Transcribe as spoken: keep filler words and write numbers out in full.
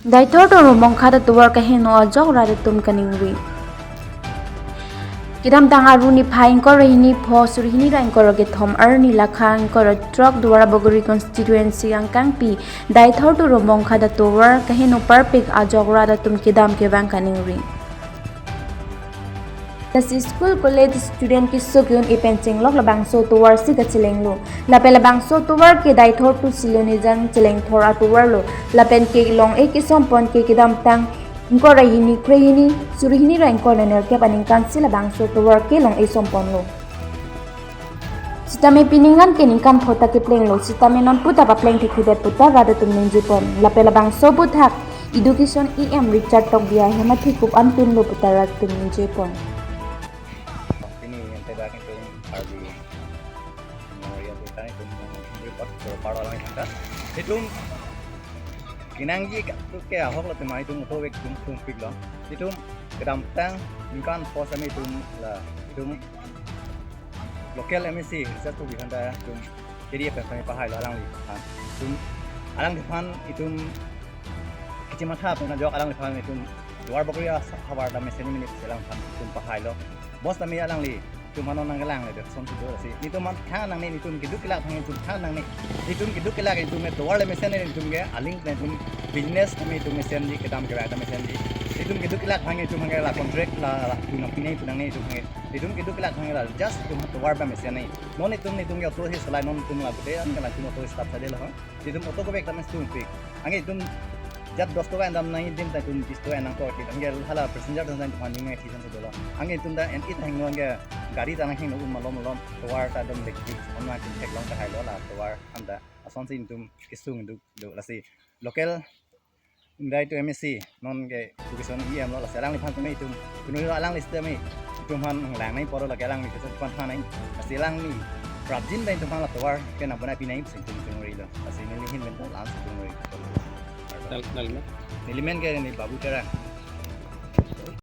Deithor to Rumbongkhat atovar kaheno ajok rat atum kaningri. Kedamtang Aru niphai ingkoi ra hini pho suri hini ra ingkoi ra kethom arni lakha ingkoi ra throk Duarbagori constituency angkangpi Deithor to Rumbongkhat atovar kaheno parpik ajok rat atum kedam kevang kaningri. Lasi school college student keso ke-un-e pen chenglok labangso atovar si kachelenglo. Lapen labangso atovar ke Deithor to Silonijan chelengthor atovarlo. Lapen ke long-e kesompon ke kedamtang ingkoi ra hini kre hini suri hini ra ingkoi ra nerkep aningkan si labangso atovar ke long-e somponlo. Sitame pining an ke ningkan pho ta keplenglo, sitame non puta papleng thekthedet puta rat atum ningjepon. Lapen labangso aphuthak Education E M Richard Tokbi ahem athekup an tunlo puta rat atum ningjepon. Pini ente dak itum Karbi Memorial Day ta itum report report orang itum ta. Itum kenangji ke ahok lo tema itum uto vek itum thumpiklo. Itum kedamtang ningkan pho sitame itum la itum local M A C Richard Tokbi aphan ta itum K D F aphan pahailo alangliphan. Itum alangliphan itum kachimatha pen ajok alangliphan itum Duarbagori ahavar ta mesen minit alangliphan itum pahailo. Bos tame alangli itum aphan nangkelang le ason si do lasi. Itum aphan than nangne, itum keduk kelak aphan itum than nangne. Itum keduk kelak itum ke tovar le mesen, itum ke aling itum business tame itum mesenji, kedam kevang ta mesenji. Itum keduk kelak aphan itum aphan la contract la la pu nangpi nangji pu nangne itum aphan. Itum keduk kelak aphan la just itum tovar ta mesen nangji. Non itum itum ke auto si solai, non itum la pute an ke la itum auto stop sa delo. Itum auto ko bek ta mes thumpik. Anke itum jat dos toka endam nangji adim ta itum bis toka endam ko ki. Anke hala passenger ta itum aphan ning nangji ason si dolo. Anke itum ta en-e ta hingno anke gari ta nang hingno un malom malom tovar ta dom lek dik. Anke itum theklong ta hailo la tovar anta. Asonsi itum kesung duk do lasi local Indai to M A C non ke education E M lo, lasi alangliphan tame itum, itum lo alangli sitame itum aphan nanglang nangji apor lo, lake alangli sitame aphan than nangji. Lasi alangli prapjin ta itum aphan la tovar ke nangpona pi nangji pusi itum chingri lo. Lasi neli ahin pen ta la-an si chingri. Nal-, nal-, nelimen ke neli Babu Terang.